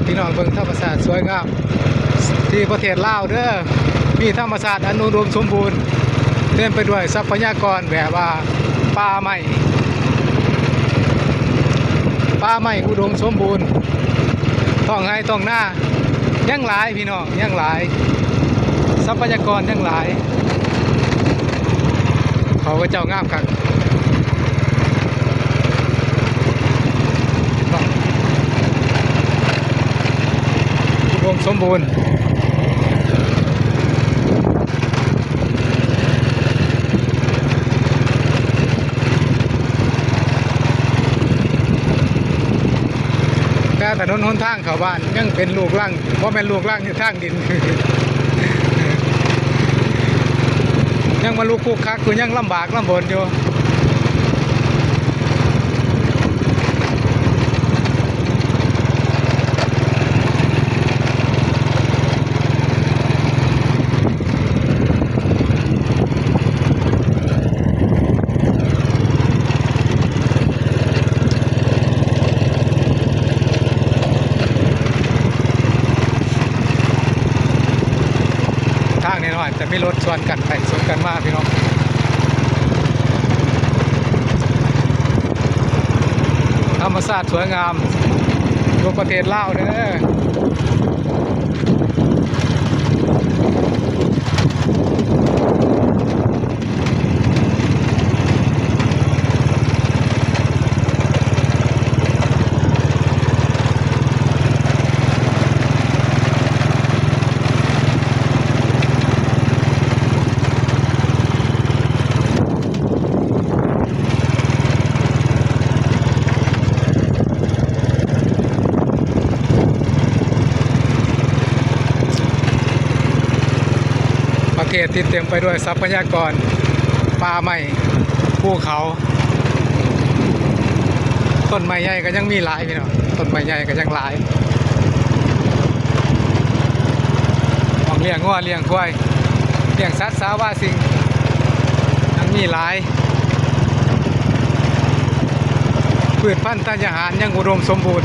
ພີ່ນ້ອງເບິ່ງທຳມະຊາດສວຍງາມທີ່ປະເທດລາວເດີ ມີທຳມະຊາດອັນອຸດົມສົມບູນ ເຕັມໄປດ້ວຍຊັບພະຍາກອນແບບວ່າປ່າໄມ້ ປ່າໄມ້ອຸດົມສົມບູນ ທ້ອງໄຮ່ທ້ອງນາ ຍັງຫຼາຍພີ່ນ້ອງ ຍັງຫຼາຍ ຊັບພະຍາກອນຍັງຫຼາຍ. ເຂົາເຈົ້າງາມຄັກ ອຸດົມສົມບູນ. ແຕ່ຖະໜົນຫົນທາງເຂົ້າບ້ານຍັງເປັນລູກລັງ ບໍ່ແມ່ນລູກລັງ ທາງດິນ ຍັງມາລຸກຄຸກຄັກຢູ່ ຍັງລຳບາກລຳບົນຢູ່. ທາງນ້ອຍໆ ຈະມີລົດສວນກັນໄປສວນກັນມາ ພີ່ນ້ອງ. ທຳມະຊາດສວຍງາມ ຢູ່ປະເທດລາວເດີ. ປະເທດທີ່ເຕັມໄປດ້ວຍຊັບພະຍາກອນ ປ່າໄມ້ ພູເຂົາ ຕົ້ນໄມ້ໃຫຍ່ກໍຍັງມີຫຼາຍພີ່ນ້ອງ ຕົ້ນໄມ້ໃຫຍ່ກໍຍັງຫຼາຍ ໝ່ອງລ້ຽງງົວລ້ຽງຄວາຍ ລ້ຽງສັດສາວາສິ່ງ ຍັງມີຫຼາຍ ພືດພັນທາດອາຫານຍັງອຸດົມສົມບູນ.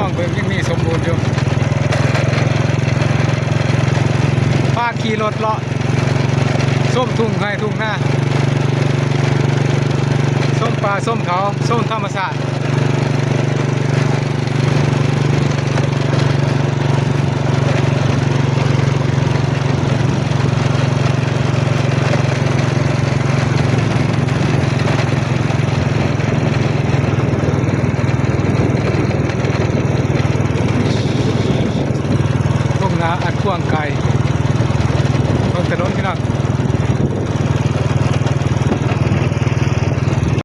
ລອງເບິ່ງ ຍັງມີສົມບູນຢູ່ ພາຂີ່ລົດເລາະ ຊົມທົ່ງໄຮ່ທົ່ງນາ ຊົມປ່າຊົມເຂົາ ຊົມທຳມະຊາດ. ທົ່ງນາອັນກວ້າງໄກ.